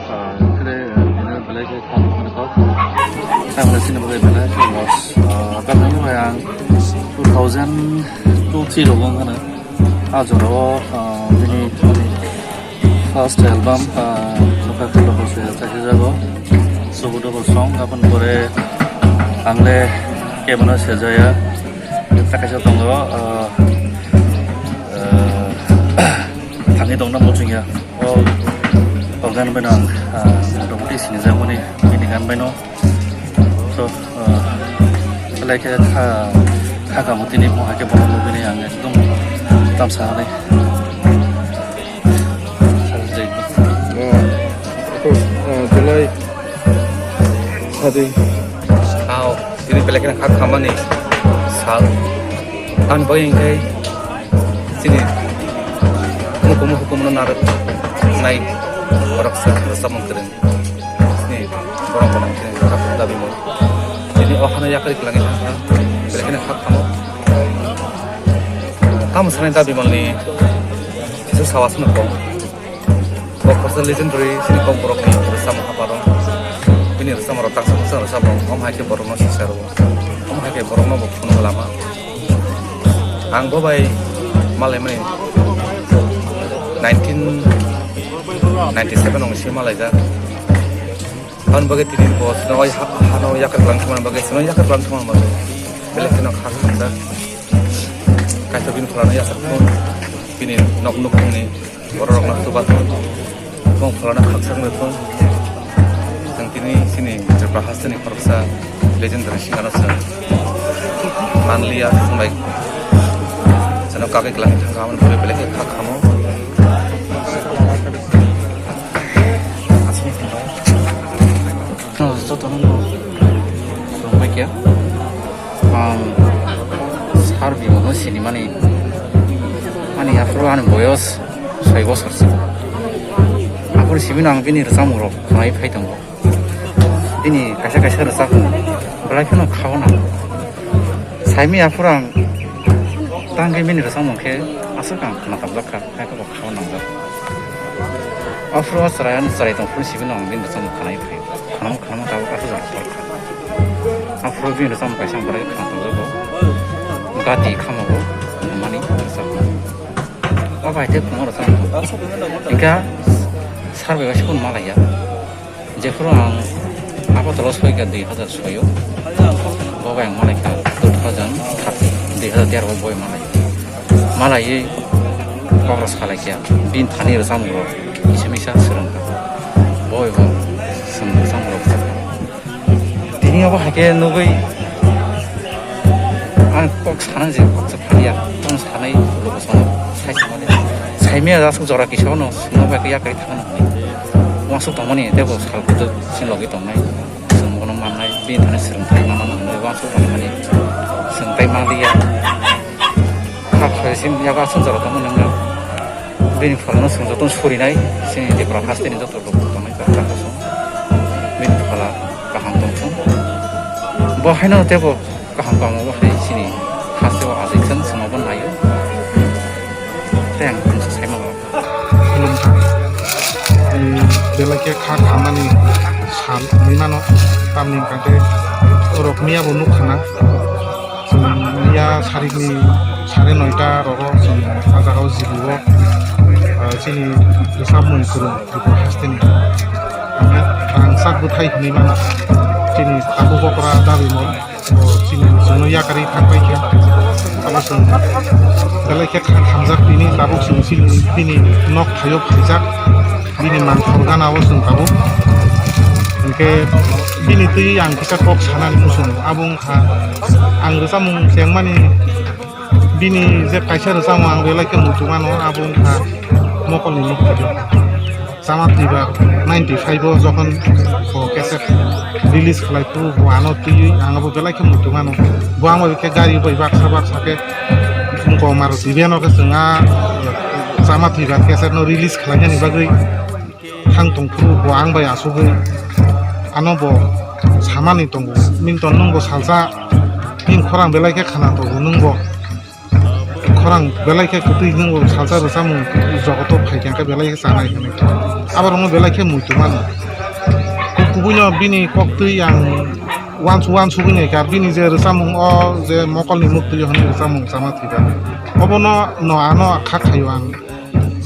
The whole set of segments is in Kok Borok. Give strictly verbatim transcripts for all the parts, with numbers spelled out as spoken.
Ah, khe, ah, bini belai khe kha phano kok. Ang belai sini bagwi belai khe loss. Ah, kha phano bai ang two thousand two three rogo wng khano. Ah, jorao, ah, bini first album, ah, Nokha Khe Loho se chaisa jago. Sugu Dogo song, aboni pore ang le kebono sejaya. Tei kaisa tongo, ah, ah, thangwi tongna muchungya. O, o gan bai no ang, ah, motamoti sinijakmani bini gan bai no. So, ah, belai khe kha, kha kamo tini mo hai khe bono nugwini ang ekdom tamsa hinwi. Ah, ito, ah, belai sadi. Ao, tini belai khe kha khamani sal. Ang bai hingkhe Chini hukumu hukumu no narwk nai borok se rwchapmung kwrwng. Chini borok gwnang chini dabi mani. Chini o hano yakarwi kwlangwi thangkha, belai kheno kha khamo. Tamo sanai dabi mani kisa sawas no kong. Bo khoroksa legendary chini Kokborok ni rwchapmung haparo. Bini rwchapmung rok taksa bwswk rwchapmung, omo hai khe borok no sisa rwo. Omo hai khe borok no bo phunuk lama. Ang bo bai malaimani nineteen ninety-seven ong si malaijak. Aboni bagwi tini bo chwng oi ha-, hano yakar lang thangmani bagwi, chwng yakar lang thangmani bagwi belai kheno kha khamjak. Kaisa bini phalano yachak phone, bini nok nukhungni bororokno chubathang. Bong phalano khakchangma phone. Ang tini chini Tripura hasteni khoroksa legendary singer-no chwng manliya, chwng bai chwngno kagwi kwlangwi thangkha, aboni bagwi belai khe kha khamo. Aswk jotono no chwng bai khe. Ang sar bimano sinimani, ani aphuru ani boyos soi bosor se. Aphuru simi no ang bini rwchapmung rok khwnai phai tongo. Bini kaisa kaisa rwchapmung belai kheno khao nang. Saimi aphuru ang tangwi bini rwchapmung khe aswk ang khna tabjak kha, hai khe bo khao nangjak. Aphuru o chwrai ano chwrai tong phuru simi no ang bini rwchapmung khwnai phai. Khwnam khwnam tabuk aswk jora kha. Aphuru bini rwchapmung kaisa ang belai khna tongjago. Bati khamo bo mani rwchapna. O bai te khungo rwchapna. Engkha sar bai bai se khun malaiya. Jephuru ang Agartala soika dui hazar soyo. Bo bai ang malaikha two thousand thirteen, dui hazar tero bo bai malai. Malaiwi kok rw salaikha. Bini thani rwchapmung rok kisa misa swrwngkha. Bo bai bo chwng rwchapmung rok. Tini abo hai khe nugwi ang kok sana je kok sa phaliya, tong sanai logo sono sai samani. Saimaya aswk jora kisa ono swngo bai khe yakarwi thangna hwnwi. Uansuk tongmani tei bo sal kutuk sin logi tongnai. Chwng bono mannai, bini thani swrwngthai manna hwnwi uansuk tongmani. Swrwngthai manliya. Kha khaisim yago aswk jora tongmani wngkha. Bini phalano chwng jotono surinai, chini Tripura hasteni joto rok tongnai kha, kha, kha, bini phala kaham tongthung. Bo haino teibo kaham kamo bo hai chini hasteo ajai thung, chwngno bo naio. Tei ang tongsa saima rok. Khulumkha. Belai khe kha khamani sal wngwi mano, tamni hwnkha khe borok miyabo nukha na. Chwng miya sarikni sare noita rogo chwng ah jagao jibugo, ah, chini rwchapmung kwrwng Tripura hasteni. Ang, ang sak bwthai hwnwi mano. Chini tabuk okra dabi mol, bo chini chwngno yakarwi thang paikha. Abo chwng belai khe kha hamjak tini tabuk chwng chini bini nok thaio phaijak. Bini mangthor gana o chwng tabuk. Hinkhe bini twi ang kisa kok sanani muchungo. Abo wngkha ang rwchapmung chengmani bini je kaisa rwchapmung ang belai khe muitu mano, abo wngkha Mokolni Mukti. Chama Thwibar ninety five o jokhon bo cassette release khlai phuru bo ano twiwi ang abo belai khe muitu mano. Bo ang bai khe gari bai baksa baksa khe wngkok Maruti van o khe chwng a Chama Thwibar cassette no release khlainani bagwi thang tong phuru bo ang bai asugwi ano bo samani tongo, "Minton nwng bo salsa, nini khorang belai khe khana tongo nwng bo, khorang belai khe kwtwi nwng bo salsa rwchapmung jogoto phai khe belai khe chanai," hwnwi. Aborokno belai khe muitu mano. Ku-, kubuino bini koktwi ang uansu uansugwi naikha, bini je rwchapmung o je Mokolni Mukti hwnwi rwchapmung Chama Thwibar, obono no ano kha khaio ang.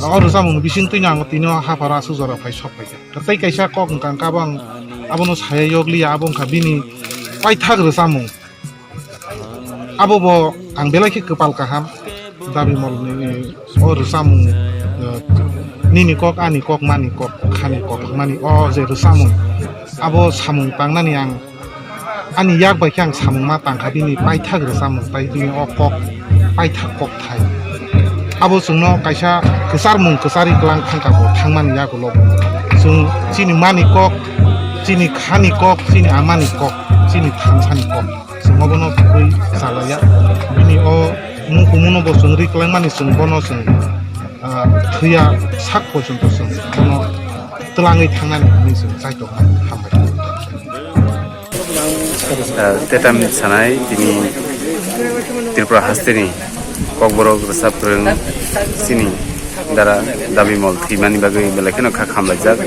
O rwchapmung bisingtwino ang tini o hapharo aswk jora phai sok phaikha. Tei kaisa kok wngkha, wngkha bo ang abono saya yokliya, abo wngkha bini paithak rwchapmung. Abo bo ang belai khe kwpal kaham, Dabi Molni o rwchapmung, eh, nini kok, ani kok, mani kok, khani kok, mani o je rwchapmung, abo samung tangnani ang ani yak bai khe ang samung ma tangkha, bini paithak rwchapmung tai bini o kok paithak kok thai. Abo chwngno kaisa kwcharmung kwcharwi kwlang thangkha bo thangmani yagulo. Chwng chini mani kok, chini khani kok, chini amani kok, chini thansani kok. Chwng obono tubui chalaiya. Bini o mukumuno bo chwng ri kwlangmani chwng bono chwng, ah, thwiya sak porjonto chwng bono twlangwi thangnani hwnwi chwng chaitok hambai. Ah, tetam sanai tini Tripura hasteni kokborok rwchap kwrwng chini dara Dabi Mol thwimani bagwi belai kheno kha khamlaijak.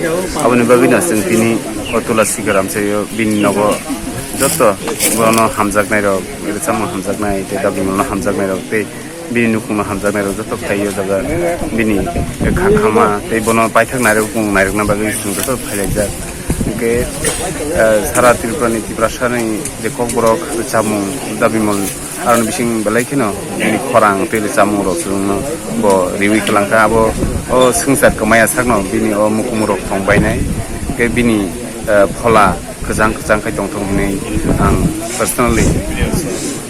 Aboni bagwino chwng tini o Tulasi Garamsaio bini nogo joto bono hamjaknairok, rwchapmung hamjaknai tei Dabi Molno hamjaknairok tei bini nukhungno hamjaknairok joto khlai o jaga bini kha khama tei bono paithak nairok mung nairokna bagwi chwng joto phailaijak. Hinkhe, eh, sara Tripurani Tiprasani je kokborok rwchapmung Dabi Mol aroni bising belai kheno bini khorang tei rwchapmungrok chwngno bo riwi kwlangkha. Abo o swngchar kwmaya sakno bini o mukumurok thong bainai. Hinkhe bini, eh, phola kwchang kwchang khai tongthok hinwi ang personally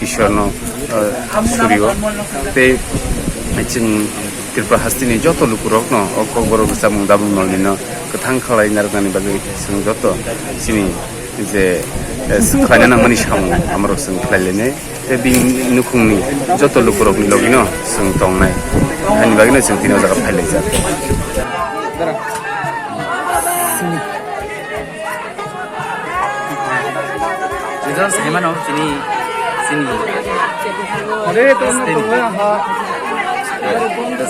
Ishwarno, eh, surio. Tei chwng Tripura hasteni joto lukurokno o kokborok rwchapmung Dabi Molnino kwthang khlai narwknani bagwi chwng joto chini je, eh, khlaina nangmani samung amorok chwng khlai lainai. Tei bini nukhungni joto lukurokni logino chwng tongnai. Haini bagwino chwng tini o jaga phailaijak. Ijon saimano chini, chini.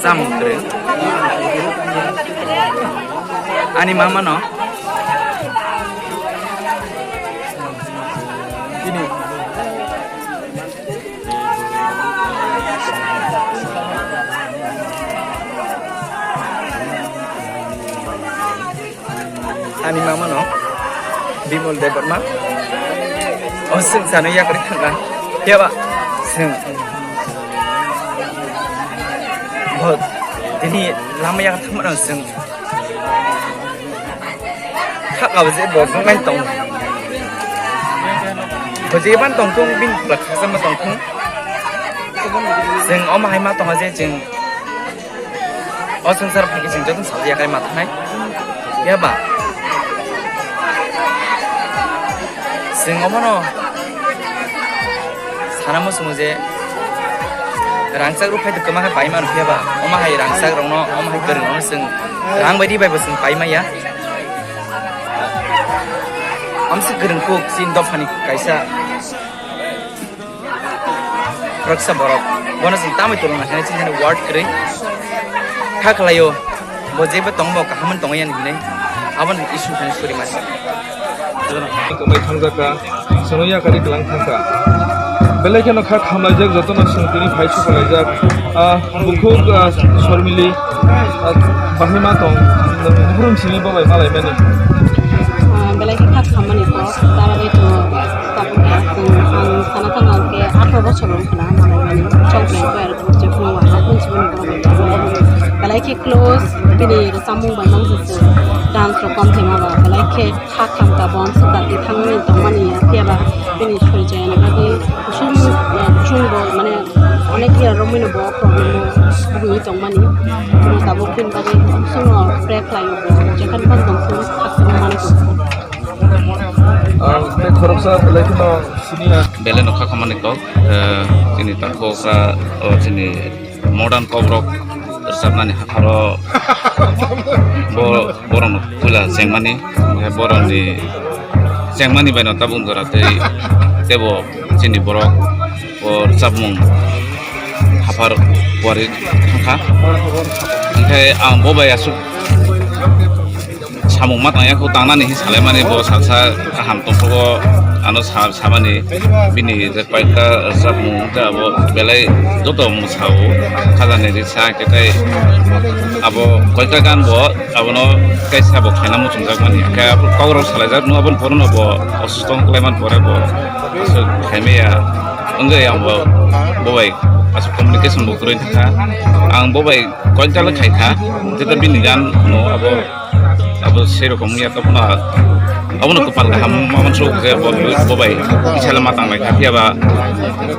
Samung kwrwi. Ani mamano. Chini. Ani mama no Bimol Debbarma. O chwng chano yakarwi thangna. Phiya ba chwng bo tini lama yakarwi thangmano chwng. Kha kabo je bo nai tong. Bo je ban tong thung, bini bwla khaksa ma tong thung. Chwng omo hai ma tongo je chwng o swngchar phai khe chwng jotono sawi yakarwi ma thangnai. Phiya ba chwng omono sana muchungo je rangchak rw phai kwma khe pai mano, phiya ba omo hai rangchak rokno, omo hai kwrwng rokno chwng rang bai ri bai bo chwng pai maya. Amsi kwrwng kuk chini dophani kaisa khoroksa borok. Bono chwng tamwi tolong nang khe chini word kwrwi kha khlaio. Bo jeba tongbo kaham wng tongwi yani hinwi aboni issue thani suri masa. Kwmai thangjakha, sono yakarwi kwlang thangkha. Belai kheno kha khamlaijak, jotono chwng tini phai sokolaijak. Ah, bukhuk, ah, Sormili, ah, bahai ma tong, buphrum simi bo bai malaimani. Ah, belai khe kha khammani kok, tara bai to, tabuk ya, chwng, ang sana thang ang khe atharo bochor wng khna malaimani, chongkhlai bai rok je phungo ang phun siboni borok bai. Belai khe close, bini rwchapmung bai mang se chwng dance rok kom thema ba, belai khe kha khamkha bo, amswk kati thangwi tongmani ya, phiya ba bini soi chayani bagwi kusum, eh, kusum bo, mane, onek year romwi no bo problem o bwrwi tongmani. Chwng tabuk bini bagwi kusum no pray khlai o bo, jephanu phano tong phuru khakchangma mani tong. Ang tei khoroksa belai kheno sini ya. Belai no kha khamani kok, eh, chini takhuk, ah, o chini modern pop rok rwchapnani hapharo bo borokno puila chengmani, borokni chengmani baino tabuk jora tei tebo chini borok o rwchapmung haphar kuarwi thangkha. Hinkhe ang bo bai aswk samung ma tangya kho, tangnani hi salaimani bo salsa kaham tongthogo, ano sa-, samani bini je koyekta rwchapmung tei abo belai joto mwsao khajani risa khe tei abo koyekta gan bo abono kaisa bo khaina muchungjak mani khe abo kokrok salaijak no aboni porono bo osusto wngkhlaimani pore bo aswk khaimaya wngwi ang bo bo bai aswk communication bo kwrwi thangkha ang bo bai. Koyekta le khaikha, jeta bini gan no abo, abo sei rokom ya to phano, abono kwpal kaham ma mansuk je bo, bo bai kisa le ma tanglai kha, phiya ba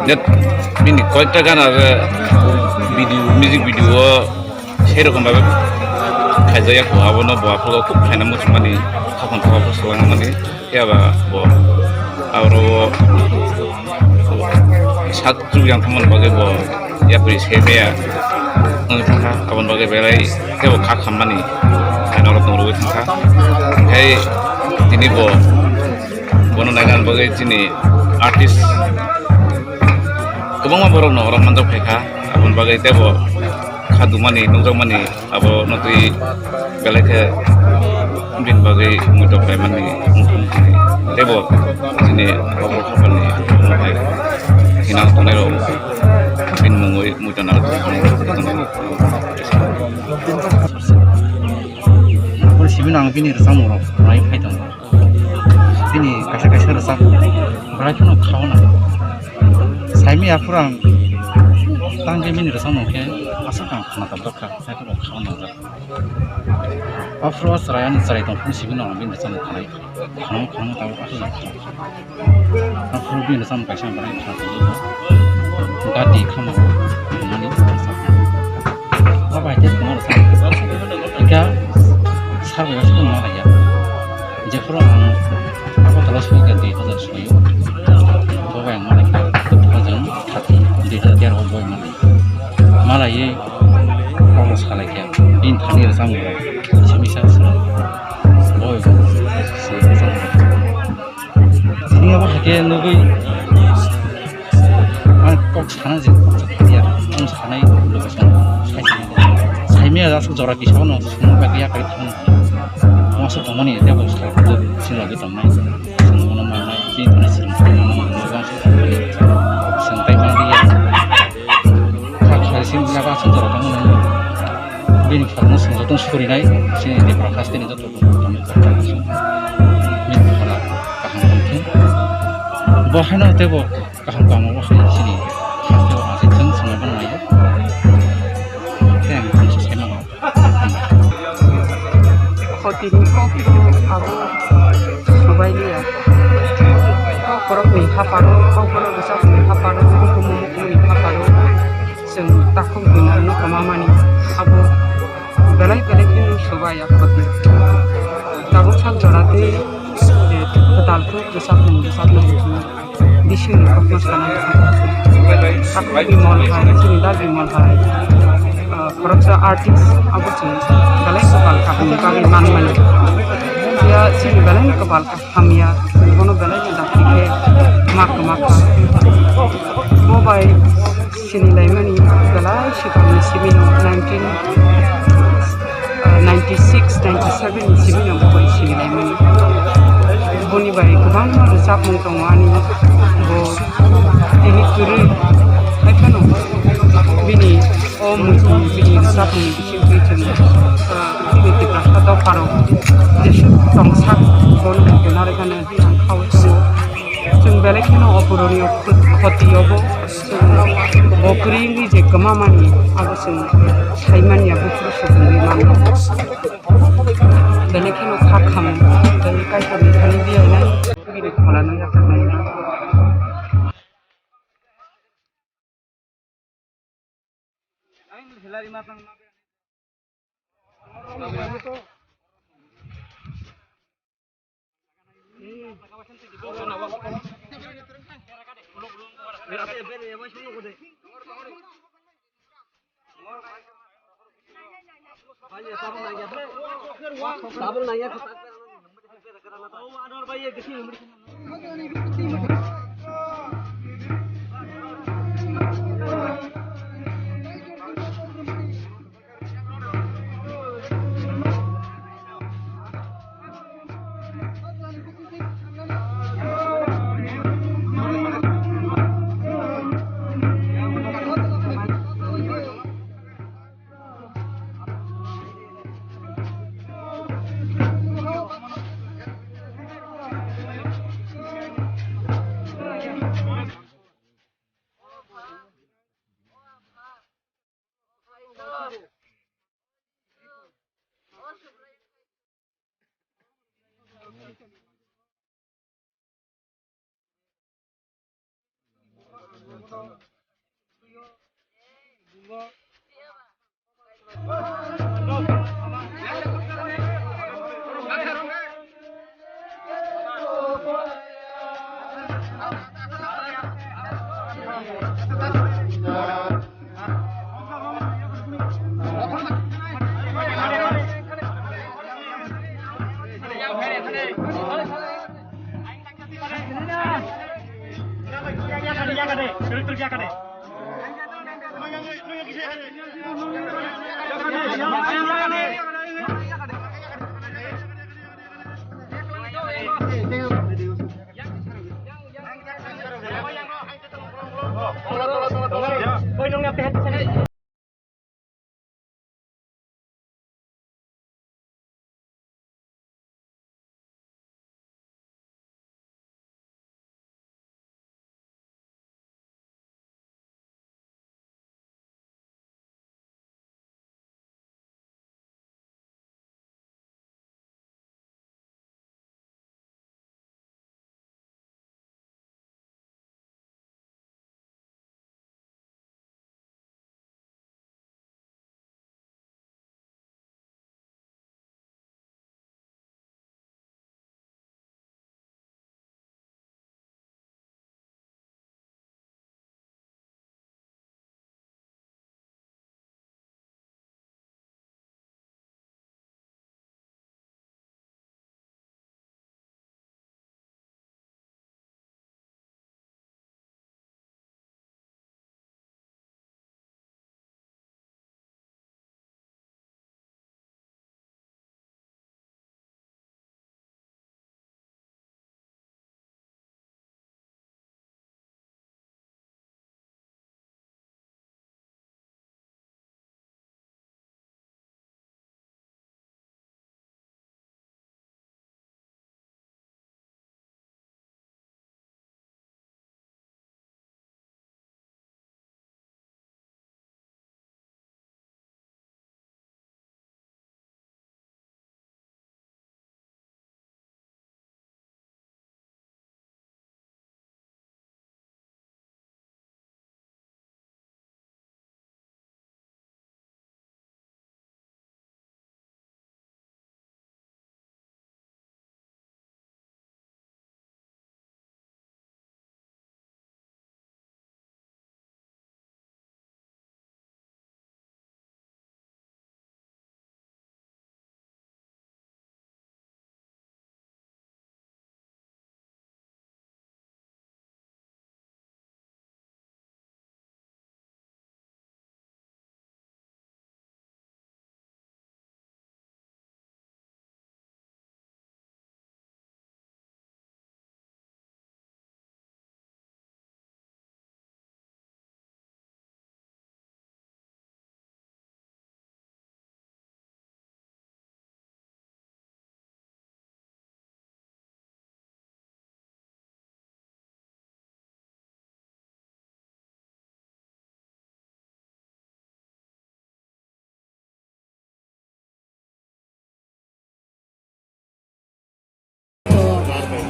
je bini koyekta gan ar video, music video o sei rokom babe khaijaya kho, abono bo aphuru khub khaina muchungmani khakon khakon swlangmani. Phiya ba bo aro sak chuk yang thangmani bagwi bo yapri se maya wng thangkha, aboni bagwi belai tebo kha khammani norok tong rwui thangkha. Hai tini bo bono naina bagwi chini artist kwbangma borok no oro manjak phaikha, aboni bagwi tebo kha dumani nukjakmani. Abo notwi belai khe bini bagwi muitok khlaimani wngkha, tei bo chini oborok haphangni omo hai hinang tongnai rok bini mungwi muitok nang. Bini simi no ang bini rwchapmung rok nai phai tongo. Bini kaisa kaisa rwchap belai kheno kha o nang. Saimaya phuru ang tang khe bini rwchapmung khe aswk ang khna tabjak kha, belai kheno kha o nangjak. Aphuru o chwrai ani chwrai tong phuru simi no ang bini rwchapmung khanai. Khana khana tabuk aswk jak kha. Aphuru bini rwchapmung kaisa ang belai khna tabjak kha. Gati khama o mani rwchap. Abo hai khe khna rwchap. Hingkhe sar bai aswk ma laiya. Jephuru ang Agartala soi khe dui hazar soi o. Bo bai ang malai kha two thousand thirteen, dui hazar tero o bo bai malai. Malaiwi kokno salai khe bini thani rwchapmung rok simisa swnam. Bo bai bo swnam rwchapmung rok. Tini abo hai khe nugwi ang kok sana je kok sakya, ang sanai location sai sai. Saimaya aswk jora kisa no swnam bai khe yakarwi thang. Masa tongmani tebo sal kuduk sila khe tongnai. Swnam no manai, tini thani swnam no manai, masa tongmani. Swnam tai manliya. Kha khlai simi yago aswk jora tongmani. Bini phalno swnam Tong surinai chini Tripura hasteni joto tong surinai kaham tongthung. Bo haino teibo kaham kaham bo hai chini hasteo achai thung, chwng bono naiyo. Tei ang tongsi saimano. Khotini kokno abo subailiya. Kokborokni haparo, kokborok bwsakni haparo, hukumu mukumuni haparo. Chwng takhuk bwino wngno kwmamani abo belai belai kheno soba ya khoti. Tabuk sal jora tei, eh, kwtal khe bwsakmung bwsakmung bisingni kokno sana takhuk Bimal hai, chini da Bimal hai, ah, khoroksa artist abo chwng belai kwpal kaham bagwi manmani. Ya chini belai kwpal hamya, bono belai no dakti khe mak mak. Bo bai sinilaimani belai swkangni simi no nineteen, ah, ninety six, ninety seven ni simi no bo bai sinilaimani. Boni bai kwbangma rwchapmung tongo ani, bo tini kwrwi hai phano bini o muitu bini rwchapmung bising twi chwng, ah, bini Tiprasa dopharo jeswk tongsak bono muitu narwkha nai. Ang khaui tongo. Chwng belai kheno o puroni o khoti obo chwng bo kwrwi wngwi je kwmamani abo chwng saimanya buphuru sukungwi mano. Belai kheno kha kham tei Kaitorni thani biyanai bini pholano yachaklai.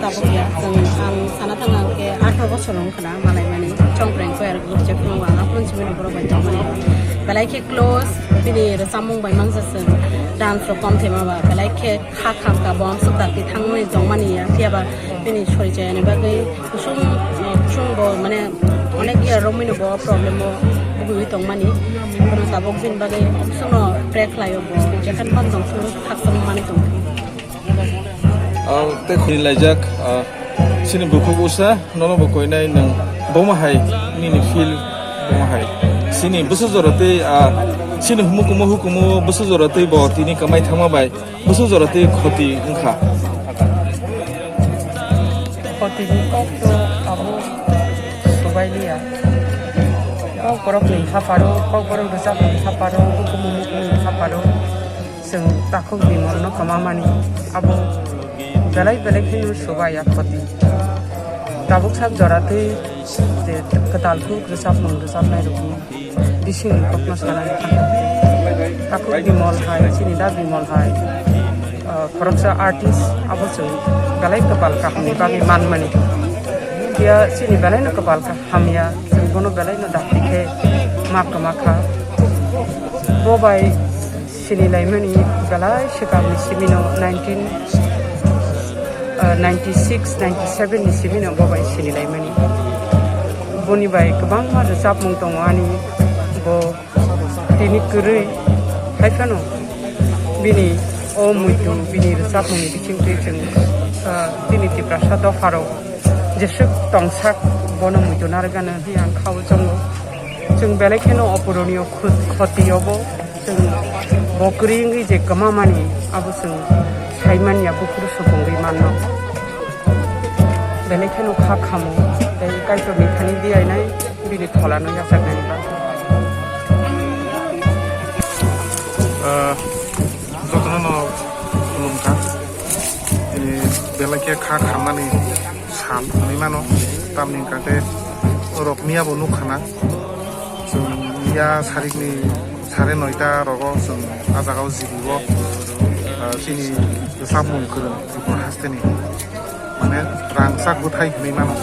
Abo ya, chwng, ang sana thangna hwnkhe atharo bosor wngkha na, malaimani, Chongpreng Choir group je phunukgo, ang aphuru simi borok bai tongmani. Belai khe close, bini rwchapmung bai mangsa chwng dance rok kom thema ba, belai khe kha kham ka bo amsuk dakti thangmani tongmani ya, phiya ba bini sori chayani bagwi kusum, eh, kusum bo mane onek year romwi no bo problem o bugwi tongmani. Kono tabuk bini bagwi kusum no pray khlai o bo, jekham pan tong sung khakchang mani tong. Ang tei khuni laijak, ah, chini bukhuk usa, nono bo koinai nwng bomo hai, nini feel bomo hai. Chini bwsa jora tei, ah, chini humukumu hukumu bwsa jora tei bo tini kwmai thangma bai bwsa jora tei khoti wngkha. Khotini kok to abo subai liya. Kok borok ni haparo, kok borok rwchapmung haparo, hukumu mukumu haparo. Chwng takhuk bimol no kwma mani abo belai belai kheno subai ya khoti. Tabuk sak jora tei je kwtal khuk rwchapmung rwchapnai rokni bisingni kokno sanani thangkha. Takhuk bimol hai, chini da bimol hai, ah, khoroksa artist abo chwng belai kwpal kahamni bagwi manmani. Phiya chini belai no kwpal kaham ya, chwng bono belai no dakti khe ma kwma kha. Bo bai sini laimani belai swkangni simino nineteen, ah, ninety six, ninety seven ni simino bo bai sini laimani. Boni bai kwbangma rwchapmung tongo ani, bo tini kwrwi hai phano bini o muitu bini rwchapmungni bisingtwi chwng, ah, chini Tiprasa dopharok jeswk tongsak bono muitu narwkgano hwnwi ang kha-o chongo. Chwng belai kheno opuroniyo khut-, khoti obo. Chwng bo kwrwi wngwi je kwmamani abo chwng saimanya buphuru supungwi manno. Belai kheno kha khamo tei Kaitorni thani diyainai bini pholano yachaknani bagwi. Ah, jotono no khulumkha. Eh, belai khe kha khamani sal hwnwi mano, tamni hwnkha khe rok miya bo nukha na. Chwng miya sarikni sare noita rogo chwng a jagao jiribo, ah, chini rwchapmung kwrwng Tripura hasteni. Mane rangchak bwthai hwnwi mano.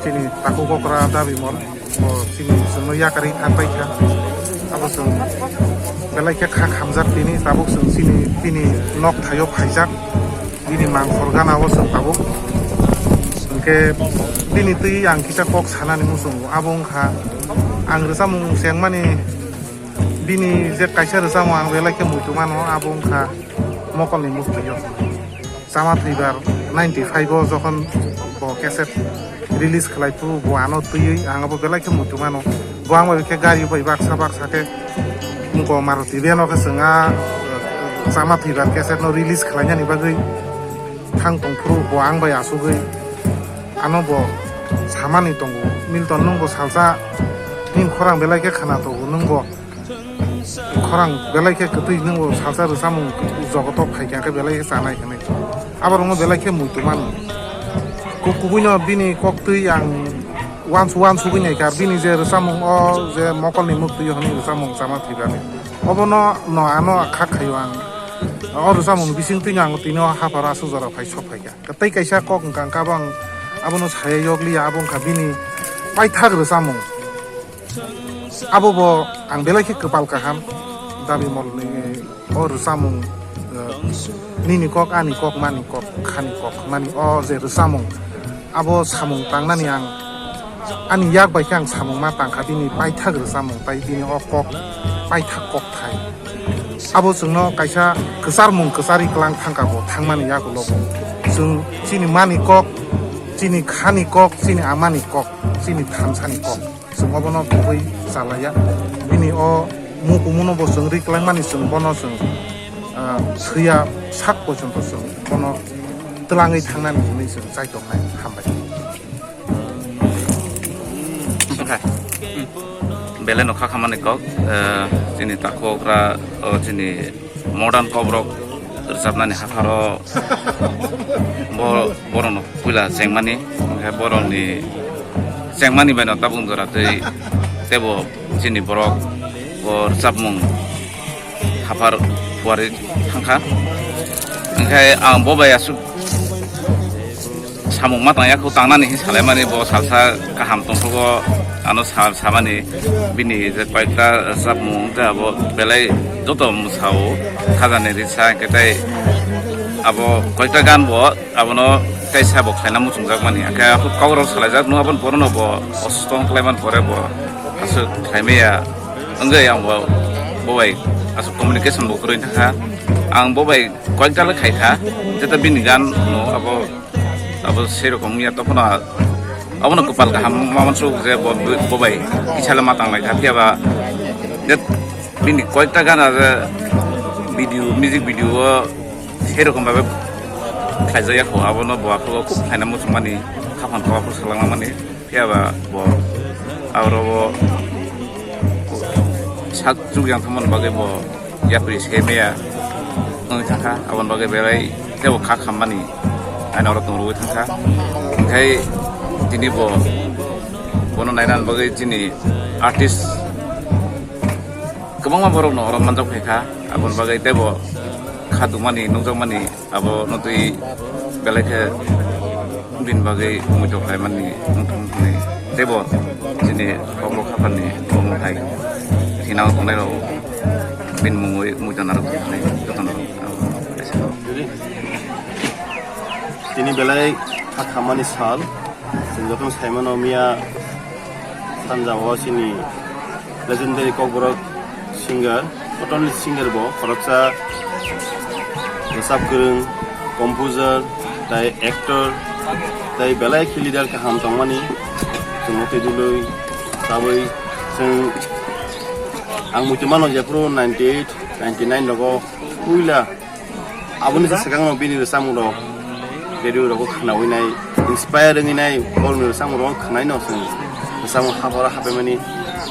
Chini takhuk okra Dabimol. Bo chini chwngno yakarwi thang paikha. Abo chwng belai khe kha khamjak tini, tabuk chwng chini, bini nok thaio phaijak, bini mangkhor gana o chwng tabuk. Hwnkhe bini twi ang kisa kok sanani muchungo, abo wngkha ang rwchapmung chengmani, bini je kaisa rwchapmung ang belai khe muitu mano, abo wngkha Mokolni Muktwi o. Chama thwibar ninety five o jokhon bo cassette release khlai phuru bo ano twiwi ang abo belai khe muitu mano. Bo ang bai khe gari bai baksa baksa khe muko Maruti van o khe chwng a, eh, Chama thwibar cassette no release khlainani bagwi thang tong phuru bo ang bai achugwi ano bo samani tongo. Milton nwng bo salsa nini khorang belai khe khna tongo nwng bo. Khorang belai khe kwtwi nwng bo salsa rwchapmung jogoto phaikha khe belai khe chanai hwnwi. Aborokno belai khe muitu mano. Ku-, kubuino bini koktwi ang uansu uansugwi naikha, bini je rwchapmung o je Mokolni Muktwi hwnwi rwchapmung Chama thwibani. Obono no ano kha khaio ang. O rwchapmung bisingtwi ang tini o hapharo aswk jora phai sok phaikha. Tei kaisa kok wngkha, wngkha bo ang abono saya yokliya, abo wngkha bini paithak rwchapmung. Abo bo ang belai khe kwpal kaham, Dabimolni o rwchapmung, eh, nini kok, ani kok, mani kok, khani kok, mani o je rwchapmung, abo samung tangnani ang ani yak bai khe ang samung ma tangkha, bini paithak rwchapmung, tai bini o kok, paithak kok thai. Abo chwngno kaisa kwcharmung kwcharwi kwlang thangkha bo thangmani yagulo bo. Chwng chini mani kok, chini khani kok, chini amani kok, chini thansani kok. Chwng obono kubui chalaiya. Bini o mukumuno bo chwng ri kwlangmani chwng bono chwng, ah, thwiya sak pochonto chwng bono twlangwi thangnani hwnwi chwng chaitoknai. Hambai. Belai no kha khamani kok, eh, chini takhuk ra, o chini modern pop rock rwchapnani hapharo bo, borokno puila chengmani, hwnkhe borokni chengmani bai no tabuk jora tei teibo chini borok bo rwchapmung haphar phuarwi thangkha. Hwnkhe ang bo bai aswk Samung ma tangya kho tangnani hin salaimani bo salsa kaham tongthogo ano sa-, samani bini je koyekta rwchapmung wngkha abo belai joto mwsao khajani risa hwnkhe tei abo koyekta gan bo abono kaisa bo khlaina muchungjakmani hwnkhe kok rok salaijak no aboni porono bo osusto wngkhlaimani pore bo aswk khlaimaya wngwi ang bo bobai aswk communication bo kwrwi thangkha ang bobai koyekta le khaikha jeta bini gan no abo Abo serokom ya tokhono abono kwpal kaham ma mansuk je bo, bo bai kisa le ma tang lai kha phiya ba je bini koyekta gana je video, music video o serokom babe khlaijak ya kho abono bo aphuru khub khlaina muchung mani khapang kha aphuru salangma mani phiya ba bo aro bo sak chuk yang thangmani bagwi bo yapri se meya wngwi thangkha, aboni bagwi belai tebo kha khammani aina oro tongrogwi thangkha. Hwnkhe tini bo bono nainani bagwi chini artist kwbangma borokno oro manjak phaikha, aboni bagwi tebo kha tongmani nukjakmani abo notwi belai khe bini bagwi muitok khlaimani wngthang hwnwi teibo chini kokborok khapharni kokborok hai thinao tongnairok bini mungwi muitok narwk hwnwi jotono abo kaisa. Tini belai kha khammani sal, chwng jotono saimano miya sanja o chini legendary kokborok singer, not only singer bo, khoroksa rwchap kwrwng, composer, tei actor, tei belai khe leader kaham tongmani. Chwngno twi dului, tabwi chwng, ang muitu mano jephuru ninety eight, ninety nine rogo puila Aboni se swkangno bini rwchapmung rok radio rogo khwnawi nai, inspire wngwi nai, borokni rwchapmung rok khwnaino chwng rwchapmung hapharo haphaimani.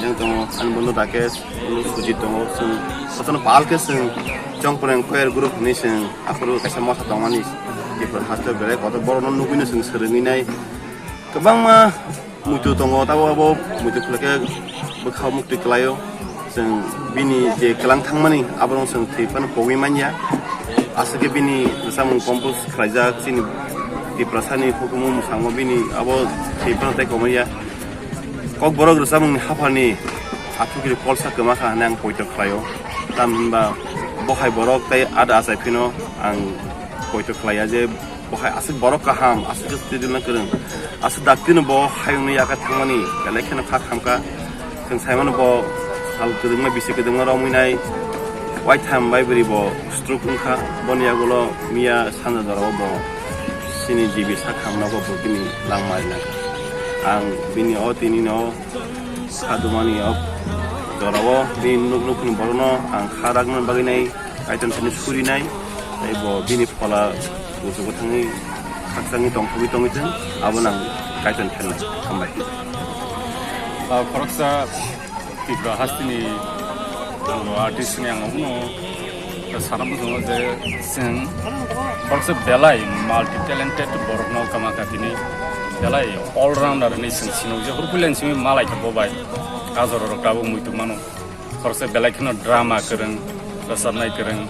Jeng tongo ani bondhu Rakesh, bondhu Sujit tongo, chwng jotono pal khe chwng Chongpreng choir group hinwi chwng aphuru kaisa motha tongmani Tripura hasteo belai kotor borokno nugwino chwng swrwngwi nai. Kwbangma muitu tongo, tabo abo muitu khulukhe bwkha muktwi kwlaio. Chwng bini je kwlang thangmani, aborok chwng thwi phano pogwi manya. Aswk khe bini rwchapmung compose khlaijak, chini Tiprasani hukumu mwsamo bini abo thwi phano tei komorya. Kokborok rwchapmungni hapharni athukiri kolsa kwma kha hwnwi ang poito khlaio. Tamhinba bohai borok tei ada achai phino ang poito khlaiya je Bo hai aswk borok kaham, aswk khe student no kwrwng, aswk dakti no bo hayung no yakar thangmani belai kheno kha khamkha. Chwng saimano bo sal kwdwngma bisi kwdwngma romwi nai, waitham bai bwrwi bo stroke wngkha. Boni yagulo miya sanja jorao bo chini G B sak hamno bo bwkini langma rinai. Ang bini o tini no kha dumani o jorao bini nuk nuk ni borokno ang kha ragna bagwi nai. Kaitor thani surinai, tei bo bini phola kuchugo thangwi khakchangwi tongthogwi tongwi thung, abo nang Kaitor thanai. Hambai. Ah, khoroksa Tripura hasteni ang artist ni ang uno sana bujungo je chwng khoroksa belai multi talented borokno kama katini belai all rounder ni chwng sino je hurkulen simi malai kha bo bai ajor rok abo muitu mano. Khoroksa belai kheno drama kwrwng, rwchapnai kwrwng,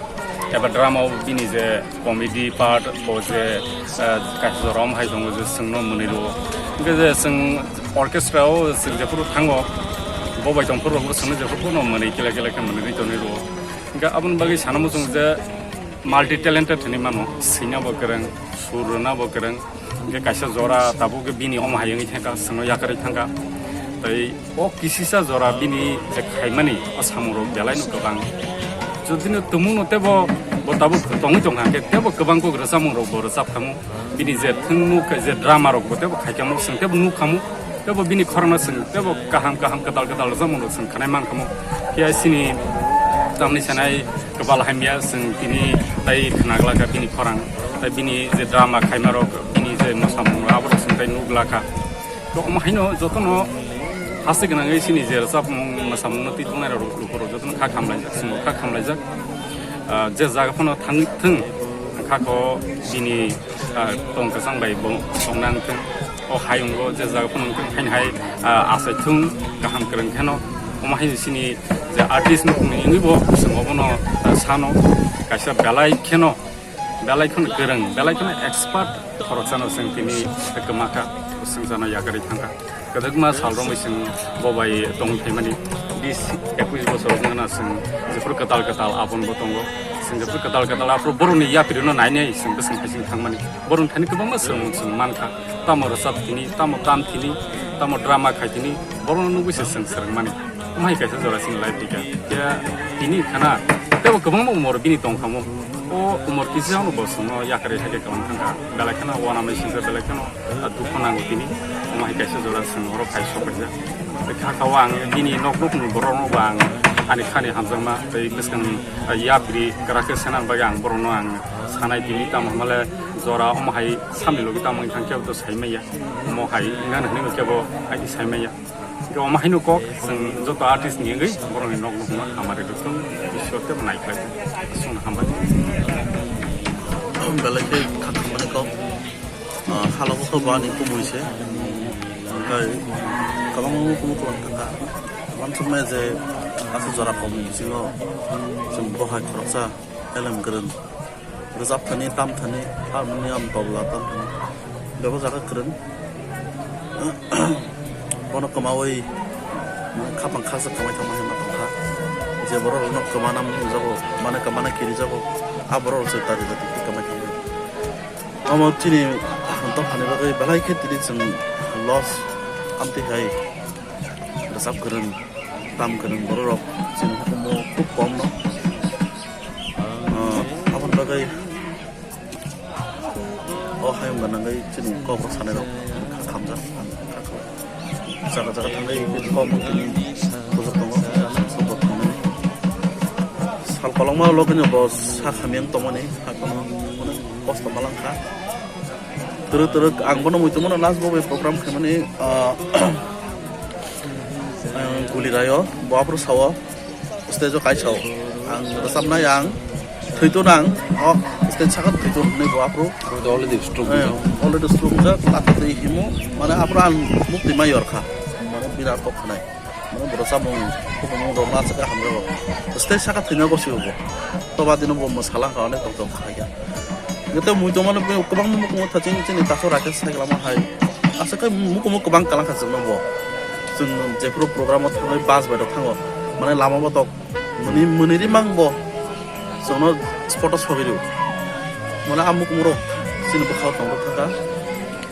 eba drama o bini je comedy part o je, eh, kaisa jora om hai tongo je chwngno mwnwi rwo. Hwnkhe je chwng orchestra o chwng jephuru thango, bo bai tongphuru rokbo chwngno jephuru bono mwnwi kila kila khe mwnwi rwi tonwi rwo. Hwnkhe aboni bagwi sana muchung je multi talented hinwi mano, swina bo kwrwng, sur rwna bo kwrwng, hwnkhe kaisa jora tabuk bini omo hai wngwi thangkha, chwngno yakarwi thangkha. Tei o kisisa jora bini je khaimani o samungrok belai no kwbang. Jodi no tumung no tebo bo tabuk tongwi tongkha hwnkhe tebo kwbang kok rwchapmung rok bo rwchap khamu. Bini je thwngmung je drama rok bo tebo khai khamu, chwng tebo nuk khamu. Tebo bini khorang no chwng tebo kaham kaham kwtal kwtal rwchapmung rok chwng khanai man khamu. Phiya chini tamni sanai kwbal hamya chwng tini tai khna glak kha bini khorang. Tai bini je drama khaima rok, bini je mosamung rok, abo rok chwng tai nuk glak kha. To omo haino jotono haste gwnangwi chini je rwchapmung, mosamungno twi tongnai rok, lukurok jotono kha khamlaijak, chwngbo kha khamlaijak. Ah, je jaga phano thang thung, kha kho bini, ah, tong kwchang bai bo tongna wng thung. O hayungo je jaga phano wng thung, haino hai, ah, achai thung, kaham kwrwng kheno. Omo haino chini je artist nukhungni wngwi bo chwng obono, ah, sano kaisa belai kheno Belai kheno kwrwng, belai kheno expert khoroksano chwng tini kwmakha, swngcharno yakarwi thangkha. Kwdwkma sal romwi chwng bo bai tongwi phaimani, bis ekush bosor wngkha na chwng jephuru kwtal kwtal aboni bo tongo. Chwng jephuru kwtal kwtal aphuru borokni yaprino nainai chwng bwswng hai chwng thangmani. Borokni thani kwbangma swrwngmung chwng mankha. Tamo rwchap thini, tamo kam thini, tamo drama khai thini, borokno nugwi se chwng swrwngmani. Omo hai kaisa jora chini life rika. Khe tini khana tebo kwbangma umor bini tongkhamu. O umor kisa no bo chwngno yakarwi hai khe kwlang thangkha. Belai kheno uanamwi singkha, belai kheno, ah, dukhu nango tini. Omo hai kaisa jora chwng oro khai sok kaisa. Kha kha o ang bini nok nokni borokno bo ang ani khani hamjakma tei bwskang, ah, yapri kwrak khe sena bagwi ang borokno ang sanai tini. Tamo hwnba le jora omo hai samni logi tamo wngkha khe bo to sai manya. Omo hai wngkha hwnwi khe bo hai sai manya. Hingke omo haino kok chwng joto artist ni wngwi borokni nok nokno hamari rwchung Ishwar tei naiklai chwng hambai. Belai khe kha khamani kok, ah, halogo khe bo ani kumui se. Hingke kwbangma kumui kwbang thangkha. Wansukmaya je aswk jora kom bisingo chwng bohai khoroksa elem kwrwng. Rwchap thani, tam thani, harmonium, tobla tam thani. Bebo jaga kwrwng. Bono kwmawi, mane, khapang khaksa kwmai thangma hwnma tongkha. Je borok rokno kwmana mungjago, mane, kwmana kirijago, a borok rok se tari jati khe kwmai thangma. Omo chini dophani bagwi belai khe tini chwng loss amtwi hai rwchap kwrwng, tam kwrwng borok rok chini hukumu khub kom no. Ah, aboni bagwi o hayung gana wngwi chini kok rok sanai rok khamjak. Jaga jaga thangwi kok tini bujak tongo, support khamnai. Sal kolokma logino bo sak hamya wng tongmani, hakono kosto malangkha. Twrwk twrwk ang bono muitu mano last bo bai program khaimani, ah, ang Guli Rayo, bo aphuru sao, stage o kaisa o. Ang rwchapnai ang thwitu nang, o stage saka thwitu hwnwi bo aphuru. Already stroke. Eh, already stroke jak, lati twi himo, mane aphuru ang mukti ma yorkha, mane birat kok khanai. Mane bwrwsa mung, hukumu rok na chwkha hamjago. Stage saka thwina gosi bo. Toba dino bo mwsala kha, onek tong tong kha ya. Gete mui tongmani bo kwbang mukumu thaching chini taso Rakesh sai lama hai. Aswk kai mukumu kwbang kalang kha chwngno bo. Chwng jephuru program o thangwi bus bai rok thango. Mane lama botok muni, muni ri mang bo. Chwngno spot o sogwi rio. Mane a mukumu rok chini bwkhao tong rok thangkha.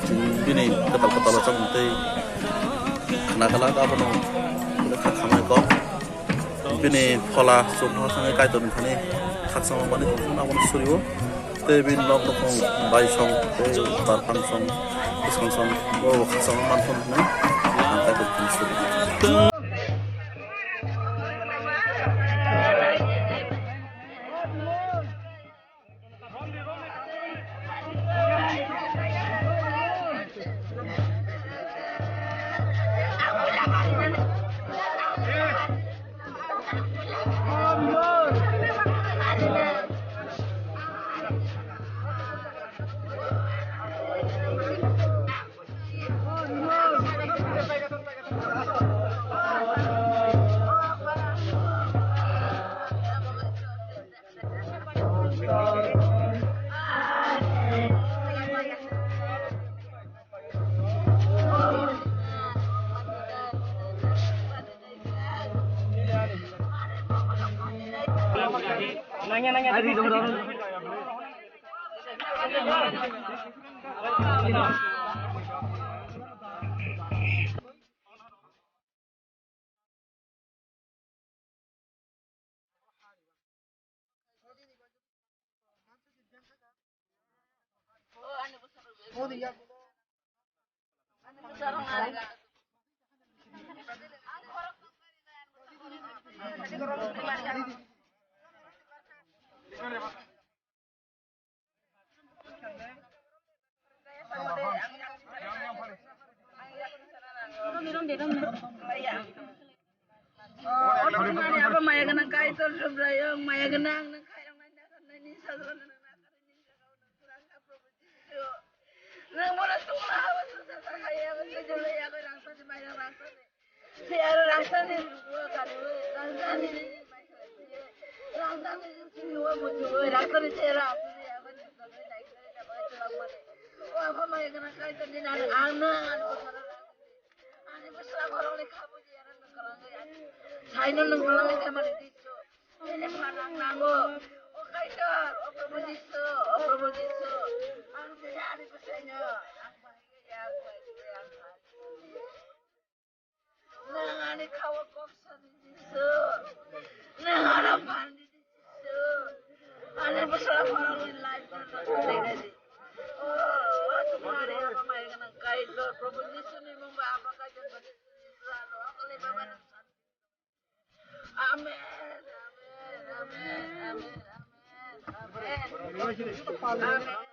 Chwng bini kwtal kwtal o chakmung tei khna kala abono lekha khamai kok. Bini phola chuknoha thangwi Kaitorni thani khakchangma manwi tongkha, abono surio. Tei bini nok nukhung bai song tei barphang song, bwskang song, borok khakchangma manthon hwnwi ang Kaitorni thani surio. Abo maya gwnang Kaitor Subraiyung, maya gwnang nwng khairoknai nakarnai ni sajla gwnang nakarnai ni jaga o nwng kwrwng kha Probhu Jisu. Nwng bono songla abo swngchar khaye abo swijwlai yagwi rangchakni mairang rangchakni. Phiya aro rangchakni rugo kariui rangchakni maikhlai phiye rangchakni simi o muchungwi rangchakni chera asugwi yagwi. Hamai gana Kaitor nini ani ang no ani bwsla borokni kha buji ani nung kwlangwi ani saino nung kwlangwi khe mani disso. Nini phan ang nango. O Kaitor, o Probo Jisu, o Probo Jisu. Ang tini ani bwsaino ang bai khe ang bai khe ang bai. Nang ani khawa kok sani Jisu. Nang ano phan di Jisu. Ani bwsla borokni life no nang khatai di. O, o tumari ama mai gana Kaitor Probo Jisu ni mung ba ama Kaitor ba Jisu ano akali baba ni. Amen. Amen. Amen. Amen. Amen. Amen.